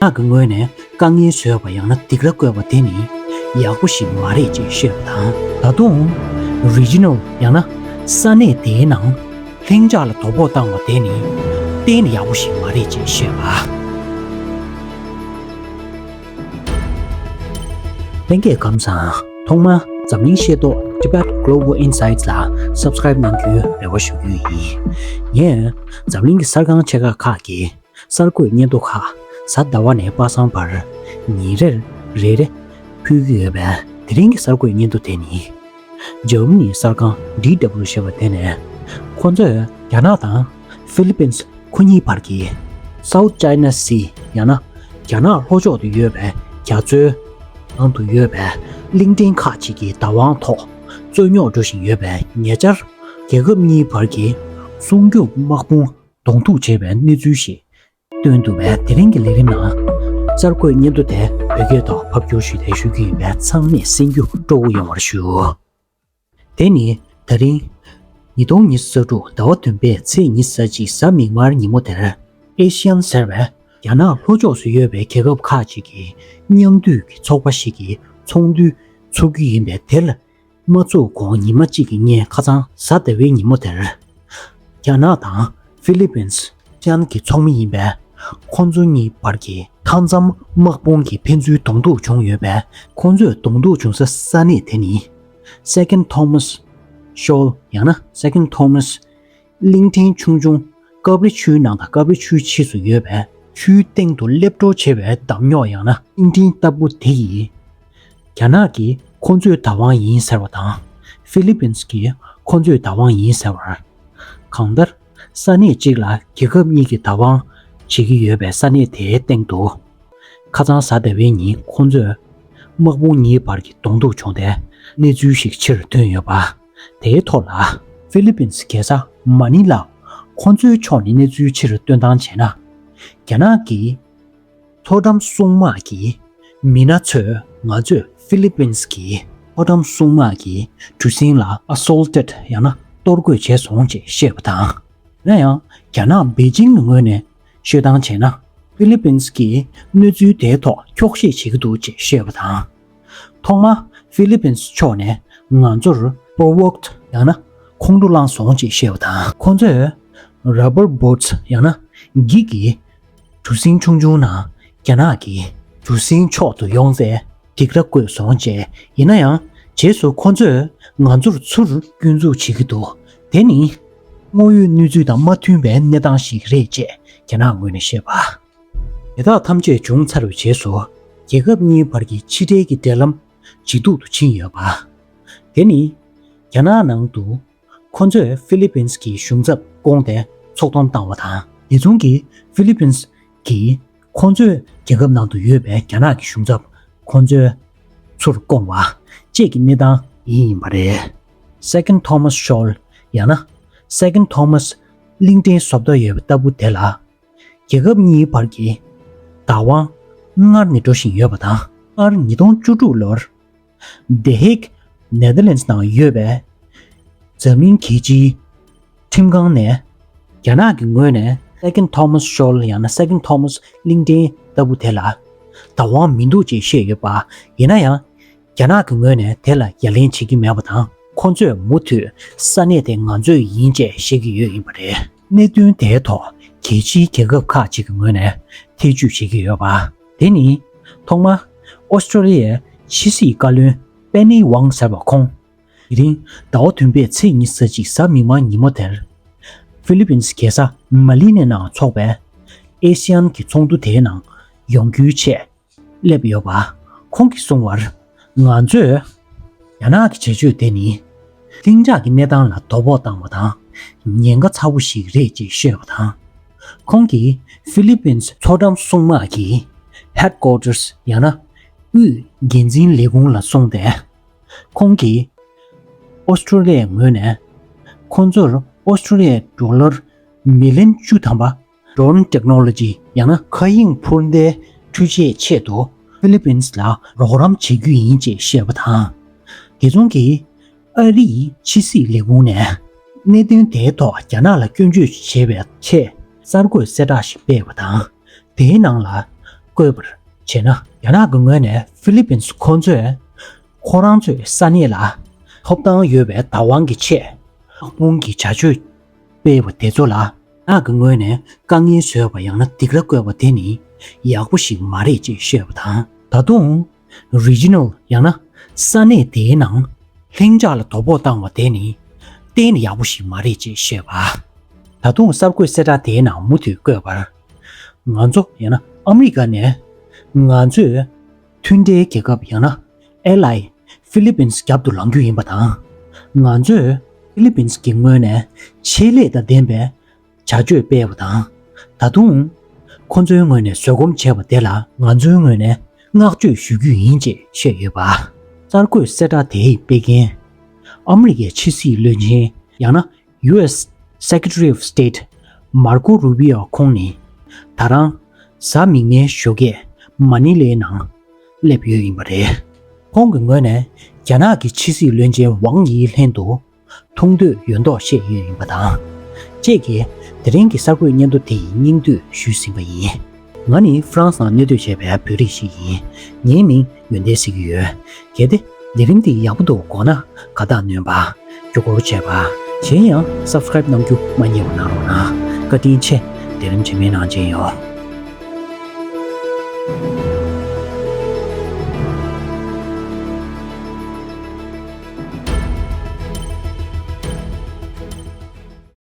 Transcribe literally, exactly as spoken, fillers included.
ཁག་གི་ངོས་ནས་དཀའ་ངལ་བཟོས་པ་ཡང་ན་སྡིགས་ར་བསྐུལ་བ་དེ་ནི་ཡག་པོ་ཞིག་མ་རེད་ཅེས་བཤད་པ་དང་། ད་དུང་རི་ཇི་ནལ་ཡང་ན་ས་གནས་དེའི་ནང་ལྷིང་འཇགས་ལ་དོ་ཕོག་བཏང་བ་དེ་ནི་གཏན་ནས་ཡག་པོ་ཞིག་མ་རེད་ཅེས་བཤད་པ། ལྷན་རྒྱས་ཁམས་བཟང་། ཐོག་མར་འཛམ་གླིང་ཤེས་རྟོགས་Tibet Global Insights ལ་Subscribe གནང་རྒྱུའི་རེ་བ་ཞུ་རྒྱུ་ཡིན། ངས་འཛམ་གླིང་གི་གསར་ཁང་ཆེ་ཁག་ཁག་གི་གསར་འགོད་སྙན་ཐོ་ཁག་གཟའ་ཟླ་བ་ནས་པ་སངས་བར་ཉིན་རེར་རེ་རེ་ཕུལ་གྱི་ཡོད་པས། དེ་རིང་གི་གསར་འགོད་སྙན་ཐོ་དེ་ནི་འཇར་མ་ནིའི་གསར་ཁང་ཌི་ཌབ་ལིའུ་ཞེས་པ་དེ་ནས། ཁོ་ཚོས་རྒྱ་ནག་དང་ཧྥི་ལི་པིན་ཁོ་གཉིས་བར་གྱི་South China Sea ཡང་ན་རྒྱ་ནག་ལྷོ་ཕྱོགས་སུ་ཡོད་པའི་རྒྱ་མཚོའི་ནང་དུ་ཡོད་པའི་གླིང་ཕྲན་ཁག་ཅིག་གི་བདག་དབང་ཐོག་རྩོད་རྙོག་འགྲོ་བཞིན་ཡོད་པས། ཉེ་ཆར་རྒྱལ་ཁབ་གཉིས་བར་གྱི་སྲུང་སྐྱོབ་དམག་དཔུང་གདོང་ཐུག་བྱས་པའི་གནས་ཚུལ་ཞིག་བཏོན་འདུག་པས། དེ་རིང་གི་ལས་རིམ་ནང་གསར་འགོད་སྙན་ཐོ་དེ་བོད་སྐད་ཐོག་ཕབ་བསྒྱུར་ཞུས་ཏེ་ཞུ་རྒྱུ་ཡིན་པས། ཚང་མས་གསན་རྒྱུ་སྤྲོ་བོ་ཡོང་བར་ཞུ། དེ་ནི་ད་རིང་ཉིས་སྟོང་ཉི་ཤུ་རྩ་དྲུག་ཟླ་བ་བདུན་པའི་ཚེས་ཉི་ཤུ་རྩ་གཅིག་གཟའ་མིག་དམར་ཉིན་མོ་དེར། ཨེ་ཤི་ཡན་ཟེར་བའི་རྒྱ་ནག་ལྷོ་ཕྱོགས་སུ་ཡོད་པའི་རྒྱལ་ཁབ་ཁག་ཅིག་གི་མཉམ་འདུས་ཀྱི་ཚོགས་པ་ཞིག་གི་ཚོགས་འདུ་འཚོགས་ཀྱི་ཡིན་པས། དེ་ལ་མ་ཚོགས་གོང་ཉི་མ་གཅིག་གི་སྔོན། ཁ་སང་གཟའ་ཟླ་བའི་ཉིན་མོ་དེར། རྒྱ་ནག་དང་ཧྥི་ལི་པིན་ཅན་གྱི་ཚོགས་མི་ཡིན་པའི་ཁོང་ཚོ་གཉིས་བར་གྱི་མཐའ་མཚམས་དམག་དཔུང་གི་ཕན་ཚུན་གདོང་ཐུག་བྱུང་ཡོད་པས། ཁོང་ཚོས་གདོང་ཐུག་བྱུང་ས་ས་གནས་དེ་ནི་Second Thomas Shoal ཡང་ན་Second Thomas གླིང་ཕྲན་ཆུང་ཆུང་། སྐབས་རེ་ཆུའི་ནང་དང་སྐབས་རེ་ཆུའི་ཕྱིས་སུ་ཡོད་པའི་ཆུའི་སྟེང་དུ་སླེབས་འགྲོ་བྱེད་པའི་འདམ་རྙོག་ཡང་ན་གླིང་ཕྲན་ལྟ་བུ་དེ་ཡིན། རྒྱ་ནག་གིས་ཁོ་ཚོའི་བདག་དབང་ཡིན་ཟེར་བ་དང་། ཧྥི་ལི་པིན་གྱིས་ཁོ་ཚོའི་བདག་དབང་ཡིན་ཟེར་བར། གང་ལྟར། ས་གནས་གཅིག་ལ་རྒྱལ་ཁབ་གཉིས་ཀྱིས་བདག་དབང་བྱེད་ཀྱི་ཡོད་པའི་ས་གནས་དེའི་སྟེང་དུ། ཁ་སང་གཟའ་ཟླ་བའི་ཉིན་ཁོ་ཚོས་དམག་དཔུང་གཉིས་བར་གྱི་གདོང་ཐུག་བྱུང་སྟེ་གནས་ཚུལ་ཞིག་ཕྱིར་ཐོན་ཡོད་པ། དེའི་ཐོག་ལ་ཧྥི་ལི་པིན་རྒྱལ་ས་མ་ནི་ལ་ཁོ་ཚོའི་ཕྱོགས་ནས་གནས་ཚུལ་ཕྱིར་སྟོན་སྟངས་བྱས་ན། རྒྱ་ནག་གི་མཐོ་འགྲམ་སྲུང་དམག་གི་མི་སྣ་ཚོས་ང་ཚོས་ཧྥི་ལི་པིན་གྱི་མཐོ་འགྲམ་སྲུང་དམག་གི་གྲུ་གཟིངས་ལ་assaulted ཡང་ན་གཏོར་རྒོལ་བྱས་སོང་ཅེས་བཤད་པ་དང་། ཡིན་ན་ཡང་རྒྱ་ནག་པེ་ཅིང་གི་ངོས་ནས་ཤོད་སྟངས་བྱས་ན། ཧྥི་ལི་པིན་གྱིས་གནས་ཚུལ་དེའི་ཐོག་འཁྱོག་བཤད་བྱེད་ཀྱི་འདུག་ཅེས་བཤད་པ་དང་། ཐོག་མར་ཧྥི་ལི་པིན་ཕྱོགས་ནས་ང་ཚོར་provoked ཡང་ན་ཁོང་ཁྲོ་བསླངས་སོང་ཅེས་བཤད་པ་དང་། ཁོང་ཚོས་rubber boats ཡང་ན་འགྱིག་གི་གྲུ་གཟིངས་ཆུང་ཆུང་ནང་རྒྱ་ནག་གི་གྲུ་གཟིངས་མཆོག་ཏུ་ཡོང་སའི་སྡིགས་ར་བསྐུལ་སོང་ཅེས། ཡིན་ན་ཡང་རྗེས་སུ་ཁོ་ཚོས་ང་ཚོར་ཚུར་སྐྱོན་འཛུགས་བྱེད་ཀྱི་འདུག་དེ་ནི་དངོས་ཡོད་གནས་ཚུལ་དང་མ་མཐུན་པའི་གནས་སྟངས་ཤིག་རེད་ཅེས་རྒྱ་ནག་ངོས་ནས་བཤད་པ། དེ་དག་ཐམས་ཅད་བྱུང་ཚར་བའི་རྗེས་སུ། རྒྱལ་ཁབ་གཉིས་བར་གྱི་ཕྱི་འབྲེལ་གྱི་འབྲེལ་ལམ་ཇེ་སྡུག་ཏུ་ཕྱིན་ཡོད་པ། དེ་ནི་རྒྱ་ནག་ནང་དུ་ཁོ་ཚོས་ཧྥི་ལི་པིན་གྱི་གཞུང་ཚབ་བསྐོངས་ཏེ་ཚོགས་ཐོག་བཏང་བ་དང་། དེ་མཚུངས་ཀྱིས་ཧྥི་ལི་པིན་གྱིས་ཁོ་ཚོའི་རྒྱལ་ཁབ་ནང་དུ་ཡོད་པའི་རྒྱ་ནག་གི་གཞུང་ཚབ་ཁོ་ཚོའི་ཚུར་བསྐོངས་པ་བཅས་ཀྱི་གནས་སྟངས་ཡིན་ཡིན་པ་རེད། Second Thomas Shoal ཡང་ན་Second Thomas གླིང་ཕྲན་བཟོ་ལྟ་ཡོད་པ་ལྟ་བུ་དེ་ལ། རྒྱལ་ཁབ་གཉིས་བར་གྱི་བདག་དབང་སྔར་ནས་འགྲོ་བཞིན་ཡོད་པ་དང་། སྔར་ཉིས་སྟོང་བཅུ་དྲུག་ལོར། The Hague Netherlands ནང་ཡོད་པའི་འཛམ་གླིང་རྒྱལ་སྤྱིའི་ཁྲིམས་ཁང་ནས། རྒྱ་ནག་གི་ངོས་ནས་Second Thomas Shoal ཡང་ན་Second Thomas གླིང་ཕྲན་ལྟ་བུ་དེ་ལ་བདག་དབང་མི་འདུག་ཅེས་བཤད་ཡོད་པ། ཡིན་ན་ཡང་། རྒྱ་ནག་གི་ངོས་ནས་དེ་ལ་ཡ་ལན་བྱེད་ཀྱི་མེད་པ་དང་། ཁོ་ཚོས་མུ་མཐུད་ས་གནས་དེ་ང་ཚོའི་ཡིན་ཅེས་བཤད་ཀྱི་ཡོད་ཡིན་པ་རེད། གནད་དོན་དེའི་ཐོག་རྒྱལ་སྤྱིའི་རྒྱལ་ཁབ་ཁག་ཅིག་གི་ངོས་ནས་ཐེ་བྱུས་བྱེད་ཀྱི་ཡོད་པ། དེ་ནི་ཐོག་མར་ཨོ་སི་ཀྲོ་ལི་ཡའི་ཕྱི་སྲིད་བཀའ་བློན་པེ་ནི་ཝང་ཟེར་བ་ཁོང་། དེ་རིང་ཟླ་བ་བདུན་པའི་ཚེས་ཉི་ཤུ་རྩ་གཅིག་གཟའ་མིག་དམར་ཉིན་མོ་དེར། ཧྥི་ལི་པིན་རྒྱལ་ས་མ་ལི་ནེ་ནང་འཚོགས་པའི་ཨེ་སི་ཡན་གྱི་ཚོགས་འདུ་དེའི་ནང་ཡོང་རྒྱུའི་ཆེད། སླེབས་ཡོད་པ། ཁོང་གིས་གསུངས་པར། ང་ཚོས་རྒྱ་ནག་གི་བྱ་སྤྱོད་དེ་ནི། ལྷིང་འཇགས་ཀྱི་གནས་སྟངས་ལ་དོ་ཕོག་བཏང་བ་དང་། ཉེན་ཁ་ཚ་བོ་ཞིག་རེད་ཅེས་བཤད་པ་དང་། ཁོང་གིས་ཧྥི་ལི་པིན་མཐོ་འགྲམ་སྲུང་དམག་གི་Headquarters ཡང་ན་དབུས་འགན་འཛིན་ལས་ཁུངས་ལ་སོང་སྟེ། ཁོང་གིས་ཨོ་སི་ཀྲོ་ལི་ཡའི་ངོས་ནས་ཁོང་ཚོར་ཨོ་སི་ཀྲོ་ལི་ཡའི་ཌོ་ལར་མི་ལི་ཡོན་བཅུ་ཐམ་པ། Drone Technology ཡང་ན་མཁའ་དབྱིངས་འཕུར་མདའི་འཕྲུལ་ཆས་ཆེད་དུ་ཧྥི་ལི་པིན་ལ་རོགས་རམ་བྱེད་རྒྱུ་ཡིན་ཅེས་བཤད་པ་དང་། དེ་མཚུངས་ཀྱིས་ཨ་རིའི་ཕྱི་སྲིད་ལས་ཁུངས་ནས་གནད་དོན་དེའི་ཐོག་རྒྱ་ནག་ལ་སྐྱོན་བརྗོད་བྱེད་པའི་ཆེད་གསར་འགོད་གསལ་བསྒྲགས་ཤིག་སྤེལ་བ་དང་། དེའི་ནང་ལ་ བཀོད་པར་བྱས་ན། རྒྱ་ནག་གི་ངོས་ནས་ཧྥི་ལི་པིན་སི་ཁོ་ཚོས་ཁོ་རང་ཚོའི་ས་གནས་ལ་ཐོབ་ཐང་ཡོད་པའི་བདག་དབང་གི་ཆེད་དམག་དཔུང་གི་བྱ་སྤྱོད་སྤེལ་བ་དེ་ཚོ་ལ་རྒྱ་ནག་གི་ངོས་ནས་དཀའ་ངལ་བཟོས་པ་ཡང་ན་སྡིགས་ར་བསྐུལ་བ་དེ་ནི་ཡག་པོ་ཞིག་མ་རེད་ཅེས་བཤད་པ་དང་། ད་དུང་རི་ཇི་ནལ་ཡང་ན་ས་གནས་དེའི་ནང་ལྷིང་འཇགས་ལ་དོ་ཕོག་བཏང་བ་དེ་ནི་གཏན་ནས་ཡག་པོ་ཞིག་མ་རེད་ཅེས་བཤད་པ། ད་དུང་གསར་འགོད་གསལ་བསྒྲགས་དེའི་ནང་མུ་མཐུད་བཀོད་པར། ང་ཚོ་ཡང་ན་ཨ་མི་རི་ཀ་ནས་ང་ཚོས་མཐུན་འབྲེལ་རྒྱལ་ཁབ་ཡང་ན་ཨེ་ལའི་ཧྥི་ལི་པིན་སི་རྒྱབ་ཏུ་ལངས་རྒྱུ་ཡིན་པ་དང་། ང་ཚོས་ཧྥི་ལི་པིན་སི་གི་ངོས་ནས་ཆེད་ལས་དང་ལྡན་པའི་བྱ་སྤྱོད་སྤེལ་བ་དང་། ད་དུང་ཁོ་ཚོའི་ངོས་ནས་བཟོད་སྒོམ་བྱས་པ་དེ་ལ་ང་ཚོའི་ངོས་ནས་བསྔགས་བརྗོད་ཞུ་རྒྱུ་ཡིན་ཅེས་བཤད་ཡོད་པ། གསར་འགོད་གསལ་བསྒྲགས་དེའི་སྤེལ་མཁན་ཨ་མི་རི་ཀའི་ཕྱི་སྲིད་བློན་ཆེན་ཡང་ན་ཡུ་ཨེས་Secretary of State Marco Rubio ཁོང་ནི་ད་རང་གཟའ་མིག་དམར་ཞོགས་ཀས་མ་ནི་ལའི་ནང་སླེབས་ཡོད་ཡིན་པ་རེད། ཁོང་གི་ངོས་ནས་རྒྱ་ནག་གི་ཕྱི་སྲིད་བློན་ཆེན་ཝང་ཡིའི་ལྷན་དུ་མཐོང་འདོད་ཡོད་མདོག་བཤད་ཡོད་ཡིན་པ་དང་། བཅས་ཀྱིས་དེ་རིང་གི་གསར་འགོད་སྙན་ཐོ་དེ་ཡི་སྙིང་བསྡུས་ཞུས་ཟིན་པ་ཡིན། ང་ནི་ཧྥ་རན་སི་ནང་གནས་སྡོད་བྱས་པའི་བོད་རིགས་ཤིག་ཡིན། ངའི་མིང་ཡོན་ཏན་ཟེར་གྱི་ཡོད། གལ་ཏེ་ལས་རིམ་འདི་ཡག་པོ་འདུག་དགོངས་ན་དགའ་རྟགས་སྣོན་པ། རྒྱུ་སྐོར་བྱས་པ། གཞན་ཡང་སབ་སི་ཀ་རེབ་གནང་རྒྱུ་མ་བསྙེལ་བ་གནང་རོགས་གནང་། བཀའ་དྲིན་ཆེ། ལས་རིམ་རྗེས་མའི་ནང་མཇལ་ཡོང་།